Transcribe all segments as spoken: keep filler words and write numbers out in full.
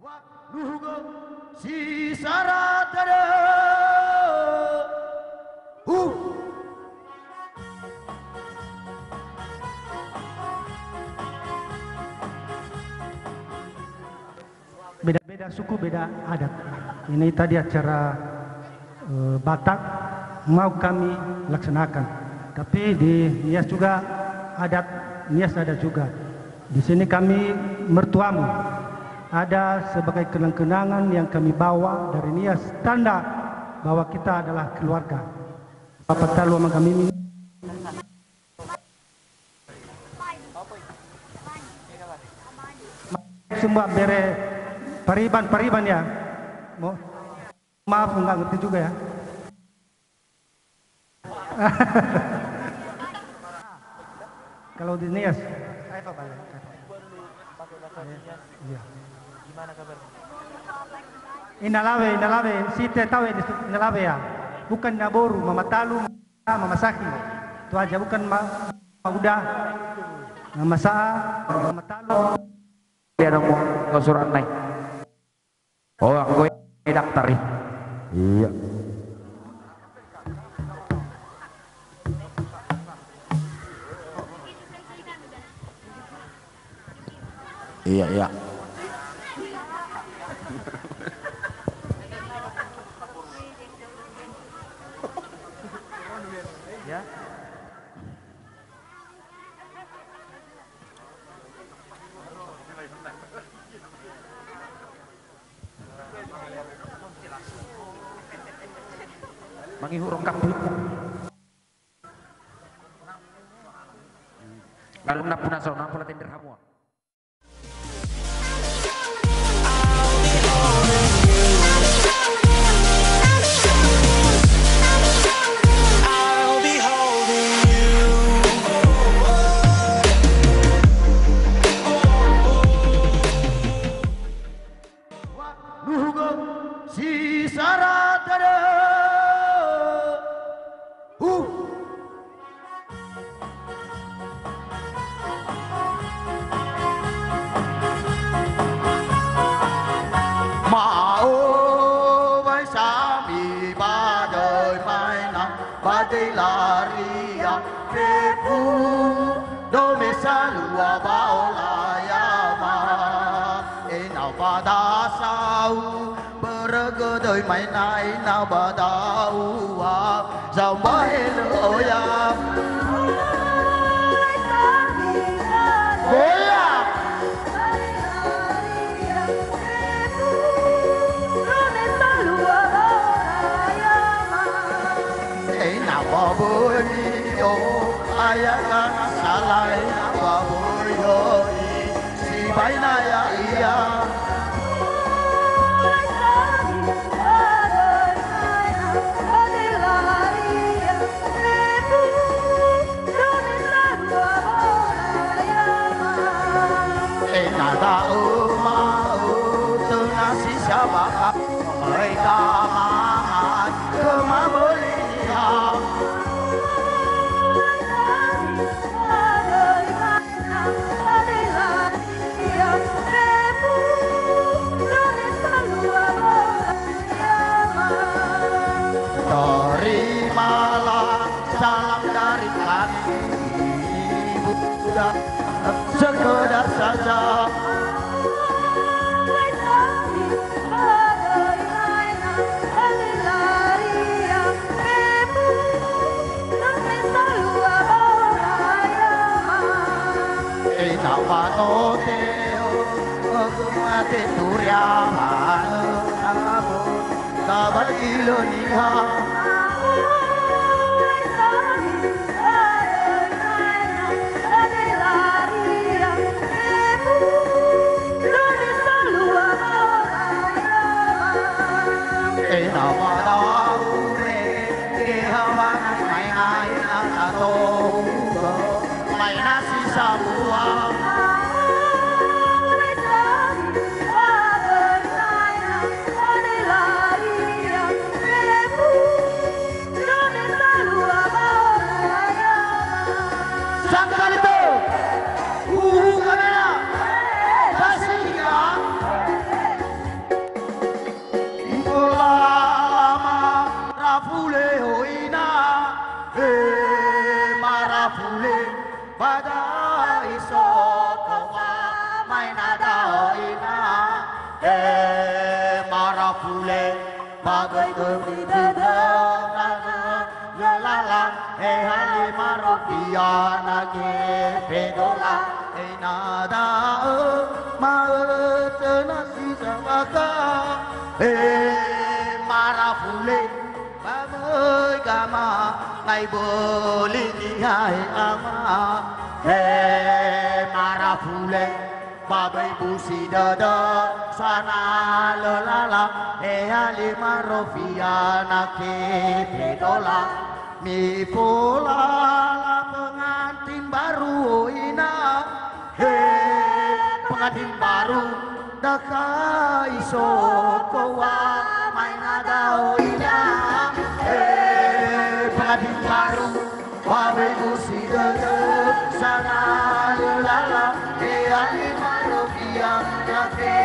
Nuhuga si Sarata do. Huh. Beda-beda suku, beda adat. Ini tadi acara, eh, Batak mau kami laksanakan. Tapi di Nias juga adat, Nias ada juga. Di sini kami mertuamu. Ada sebagai kenang-kenangan yang kami bawa dari Nias, tanda bahwa kita adalah keluarga. Bapak Talu sama kami ini. Semua bere pariban, pariban ya. Mo-, maaf, nggak ngerti juga ya. Kalau di Nias. Iya. Inalawe, inalawe, site tawe di inalawe ya. Bukan naboru, mama Talu, mama Sahi. Itu aja, bukan ma-, mama Uda. Mama Saa, mama Talu. Dia nemu surat naik. Oh, anggo i daftar i. Iya. Iya, iya. Ya. Mangihut rongkap. Lalu nampuna so, nampuna tender hamu. Nuhuga si Sarata do. Huh. Maobai sami badoi maina, badei laria, pepu dome salua baola yama. Ina badasau, bergodoi maina ina badaua, sambahelo ya. Goya. Ina baboi o, ayah kana salai na baboi o i, si baina ya ia. Ina dao ma o tuna si sabaka. Oi, kamahan, kemabolian. Terimalah salam dari kami, Buddha. Sekedar saja. Ina panote o, aku mate turiaman o, aku. Kabal ilo niha. Ina padaure, kehabangan maina ina satoga. Maina si sabua. Pule, bagai kami dada, dada, lelala, eh, ale maropiana ke, pedola, eh, nada, eh, ma, eh, tena si sabaka, eh, marapule, bagai gama, ngai boli ni hai ama, eh, marapule, babai busi dada sana lelala, eh, ale maropiana ke pedola, mi pola la pengantin baru ina, eh, pengantin baru daka iso kowa mai na dao ina, eh, pengantin baru. Babai busi dada sana lelala, eh, ale maropiana ke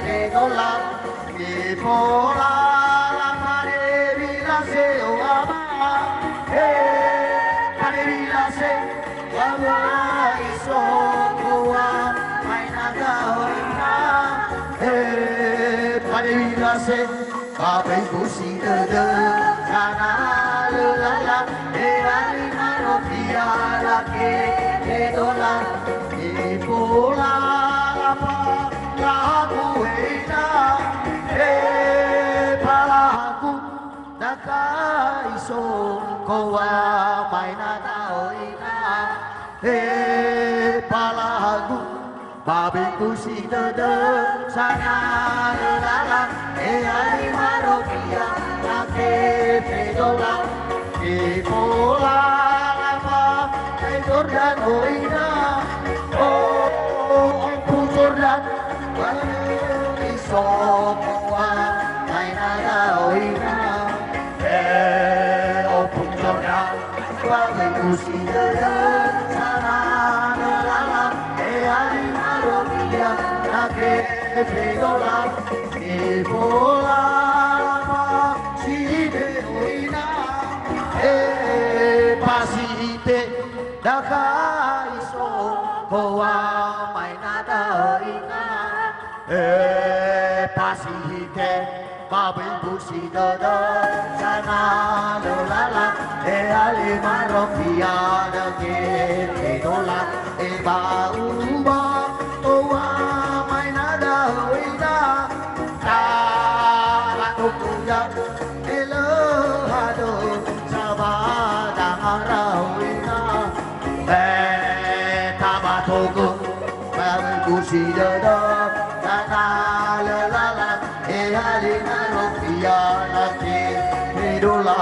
pedola, mi pola la pade bila se o ama, eh, pade bila se, babai so kowa mai na dao ina, eh, pade bila se. Babai busi dada sana lelala, eh, ale maropiana ke pedola, mi pola la palagu ina, eh, palagu daka iso kowa mai na dao ina, eh, palagu. Babai busi dada sana lelala, eh, ale maropiana ke pedola, mi pola la palagu Jordan o ina, oh, oh, Ompu Jordan, babai so kowa mai na dao ina, eh, Ompu Jordan. Bagai busi dada sana lelala, eh, ale maropiana ke pedola, mi pola la pasihite o ina, eh, pasihite daka iso kowa mai na dao ina. Eh, pasihite, babai busi dada sana lelala, eh, ale maropiana ke pedola, eh, ba uba toa mai na dao ina, tala tukuya elo hado sabada ngarau ina, eh, taba togo. Bagai busi dada sana lelala, eh, ale maropiana ke pedola.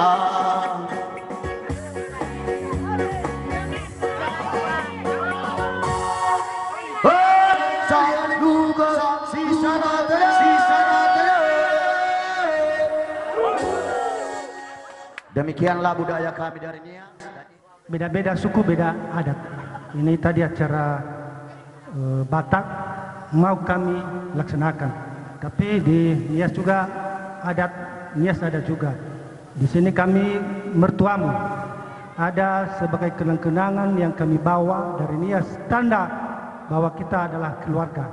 Hei, saya duga si sana tele, si sana tele. Demikianlah budaya kami dari Nias. Beda-beda suku, beda adat. Ini tadi acara, eh, Batak mau kami laksanakan. Tapi di Nias juga adat, Nias ada juga. Di sini kami mertuamu. Ada sebagai kenang-kenangan yang kami bawa dari Nias, tanda bahwa kita adalah keluarga.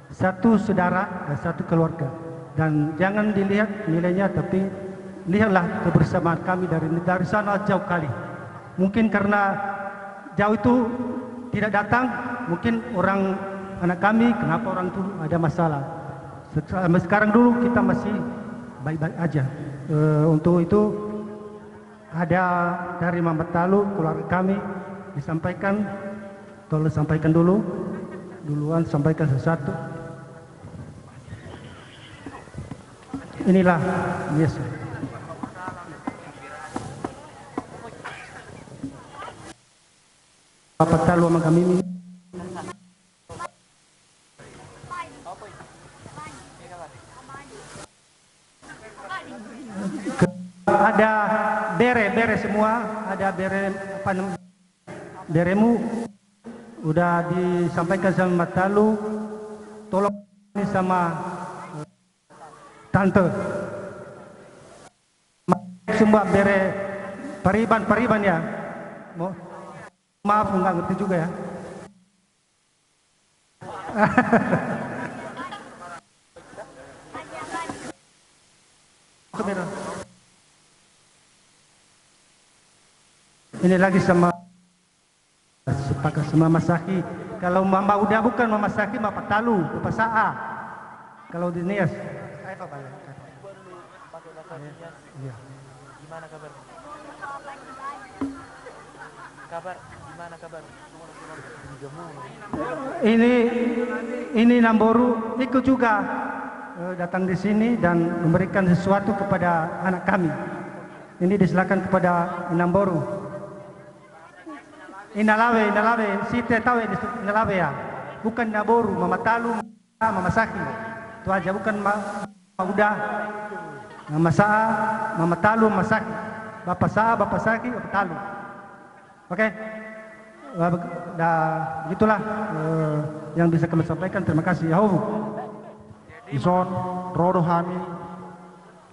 Satu saudara dan satu keluarga. Dan jangan dilihat nilainya, tapi lihatlah kebersamaan kami dari, dari sana jauh kali. Mungkin karena jauh itu tidak datang, mungkin orang, anak kami, kenapa orang itu ada masalah. Se-, sampai sekarang dulu kita masih baik-baik aja. Eh, untuk itu, ada dari Mamatalu, keluarga kami, disampaikan. Tolong sampaikan dulu. Duluan sampaikan sesuatu. Inilah, yes. Mamatalu, Amang Hamimi. Ada bere, bere semua, ada bere, apa namanya, beremu. Udah disampaikan sama Mamatalu, tolong ini sama, eh, tante. Semua bere pariban, pariban ya. Mo-, maaf, nggak ngerti juga ya. Ini lagi sama, sepakat sama Mas Saki. Kalau mama uda bukan Mama Saki, Mama Patalu, Papa Saa. Kalau di Nias. Iya. Ini, ini Namboru ikut juga, eh, datang di sini dan memberikan sesuatu kepada anak kami. Ini diserahkan kepada Namboru. Inalawe, inalawe, site tawe di inalawe ya. Bukan Namboru, Mama Talu, Mama Saki. Itu aja, bukan ma, ma uda. Mama Saa, Mama Talu, Mama Saki. Bapa Saa, Bapa Saki, Bapa Talu. Oke. Dah, begitulah, eh, yang bisa kami sampaikan. Terima kasih. Yahoo. Dison, ro do hami,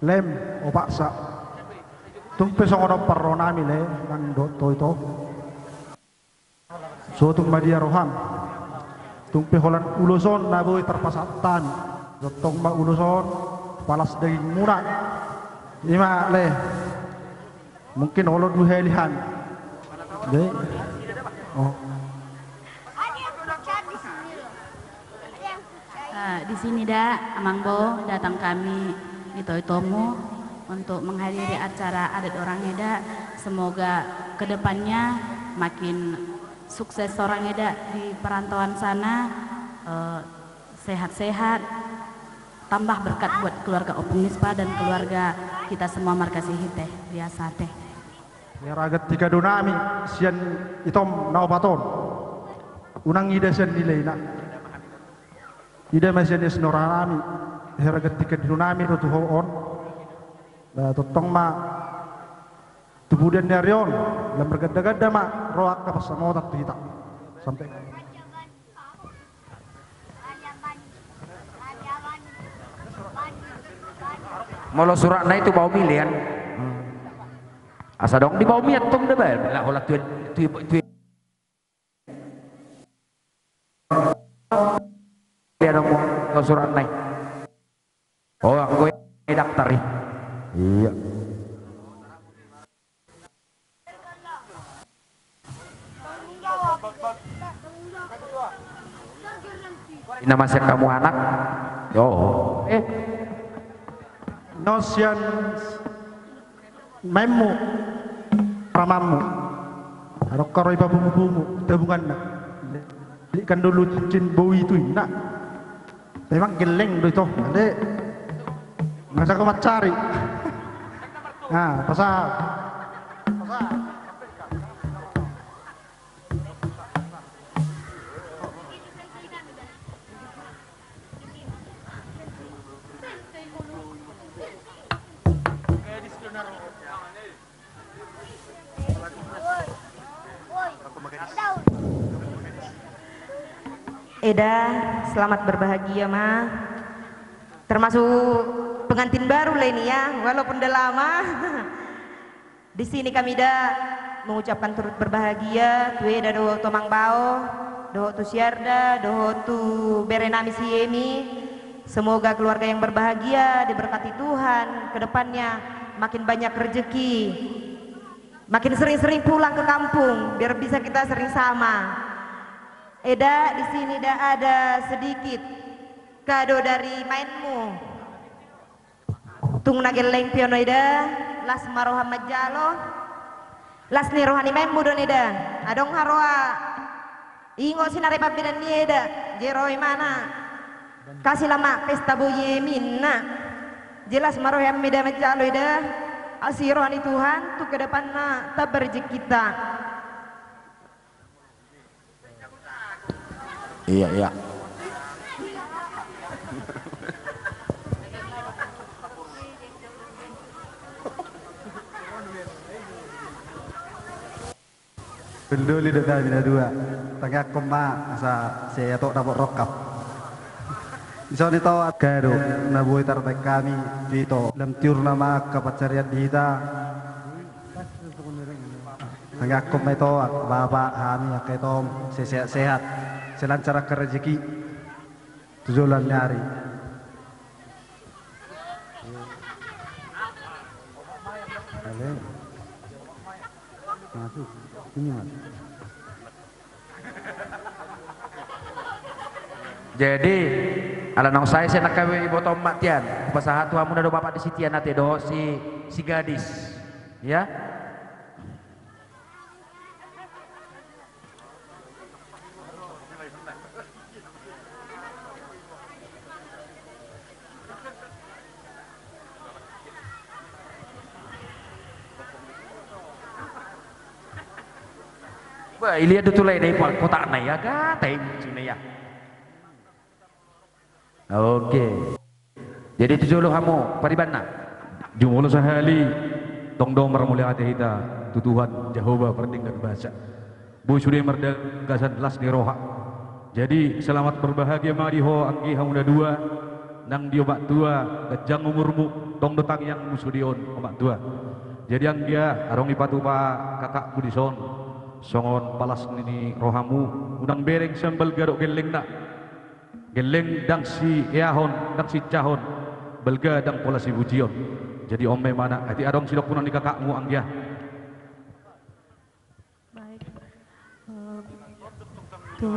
Lem, o paksa. Tung pe songon on parro nami, Le, nang dohot ho ito. So tung madia roham. Tung pe holan ulos on na boi tarpasahat hami. Tongtong ma ulos on, palas dagingmuna. Ima, Le. Mungkin olo dua hali hami. Jadi, oh. Ah, di sini da, Amang Bo, datang kami ito-itomu untuk menghadiri acara adat orang eda. Semoga kedepannya makin sukses orang eda di perantauan sana, eh, sehat-sehat, tambah berkat buat keluarga Ompung Mispa dan keluarga kita semua marga Sihite. Biasa teh. Heragat tika do nami sian itom na opat on. Unang ida sian nilai na. Ida ma sian ias ni roha nami. Heragat tika do nami do tu ho on. Ba tongtong ma tu pudian ni ari on. Lam marganda-ganda ma ro angka pansamotan tu hita. Sampai. Molo suratna i tu baomi, Lean. Asa dong di baomi antong da baen. Lah, holan tu, tu, tu. Dia dong, molo suratna i. Oh, anggo i daftar i. Iya. Ina masih kamu anak. Yo. Eh. Nosian. Maenmu, pamanmu, adong karo iba pungu-pungu tabunganna. Belikan dulu cincin bau itu, inna. Memang gelleng do ito, ale. Masa kau mancari. Nah, pasal. Eda, selamat berbahagia ma. Termasuk pengantin baru lah ini ya, walaupun udah lama. Di sini kami da mengucapkan turut berbahagia tu Eda dohot tu Amang Bao, dohot tu si Arda, dohot tu bere nami si Emi. Semoga keluarga yang berbahagia, diberkati Tuhan, ke depannya makin banyak rezeki, makin sering-sering pulang ke kampung, biar bisa kita sering sama. Eda, di sini da ada sedikit kado dari maenmu. Tung na gelleng pe on, Eda, las ma roham manjalo. Las ni roha ni maenmu do on, Eda. Adong haroa ingot sinari pambenan ni Eda, je ro imana. Kasi lama pesta boi, Emi, inna. Je las ma roham, Eda, manjalo, Eda. Asi roha ni Tuhan tu ke depanna tamba rejekinta. Iya, iya. Hundul i do kami na dua. Tangiangkon ma asa sai atok dapot rongkap. Dison ito angka do na boi tarbaen hami tu ito. Lam tiur nama angka pansarian di hita. Tangiangkon ma ito, bapak, hami angka ito, sai sehat-sehat, sai lancar angka rezeki tu joloan ni ari. Masuk. Sini, Mas. Jadi, ala naung sae sian angka ibotom ma tian, hupasahat tu hamu na do bapak di si tian ate dohot si, si gadis. Ya. Bah, i liat do tu lae na i, kotak na i, agak tai muncul na i. Oke. Jadi tu jolo hamu paribanna. Jumolo sahali, tong do marmauliate hita tu Tuhan Jahowa pardenggan basa. Boi sude mardagasan las ni roha. Jadi selamat berbahagia ma di ho anggi hamu na dua, nang di omak tua, ganjang umurmu, tong do tangiangmu sude on omak tua. Jadi anggia adong dipatupa kakakmu dison, songon palas ni rohamu, unang bereng sian balga dohot gellengna. Gelleng ndang sieahon, ndang sincahon, balga ndang pola sibujion. Jadi on ma imana, atik adong sidohonon ni kakakmu anggia. Baik. Eh, tu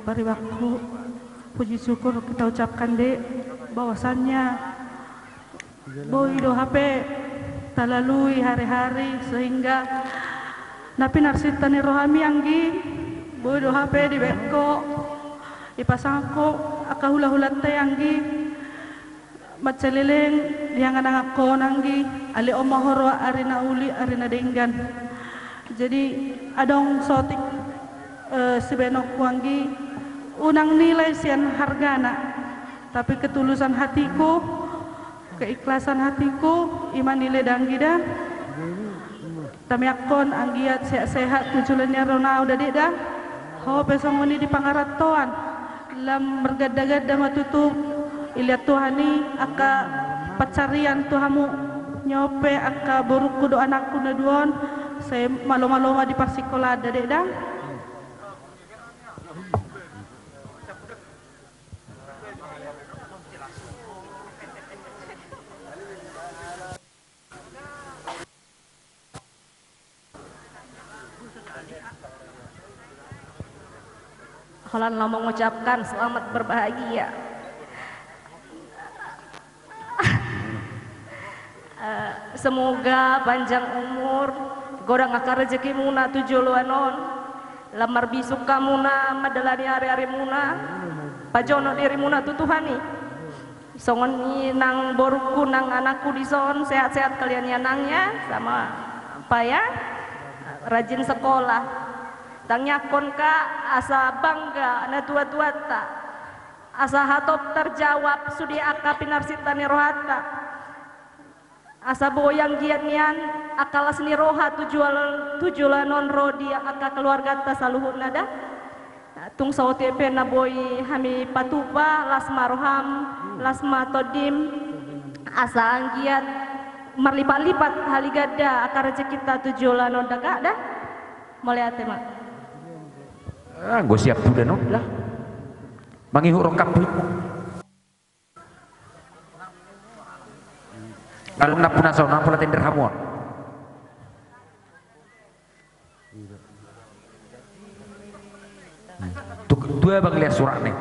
paribanku, puji syukur kita ucapkan, Dek, bahwasannya boi do hape talalui hari-hari sehingga na pinarsinta ni rohami anggi, boi do hape dibaen ho, dipasangap ho angka hula-hulanta i anggi, mansai leleng di angan-angan ho anggi, ale on ma ho ro ari na uli, ari na denggan. Jadi adong saotik, eh, sibaenonku anggi, unang nilai sian hargana, tapi ketulusan hatiku, keikhlasan hatiku, i ma nilai da anggi da. Tamiangkon anggiat sehat-sehat tu joloan ni ari on da, Dek, da. Ho pe songon i di pangarantoan. Lam marganda-ganda ma tutu, dilehon Tuhan i angka pansarian tu hamu. Nion pe angka borungku dohot anakku na dua on, sai malo-malo ma di parsikolaan da, Dek, da. Holan laho mengucapkan selamat berbahagia. Eh, semoga panjang umur, godang angka rezekimuna tu joloan on, lam marbisuk hamuna mandalani ari-arimuna, pajonok dirimuna tu Tuhan i. Songon i nang borungku nang anakku dison, sehat-sehat kalian ya nang ya, sama apa ya, rajin sekolah. Tangiangkon ka asa bangga natua-tuanta, asa hatop terjawab sude angka pinarsinta ni rohanta. Asa boi anggiat nian angka las ni roha tu jol-, tu joloan on ro di angka keluarganta saluhutna da. Tung saotik pe na boi hami patupa, las ma roham, las ma tondim, asa anggiat marlipat-lipat haliganda angka rezekinta tu joloan on da, Kak, da. Mauliate ma. Ah, anggo siap tu da non da. Mangihut rongkap tu. Kalau na puna sauna pola tender hamu on. Tu, tu abang lihat surat nih.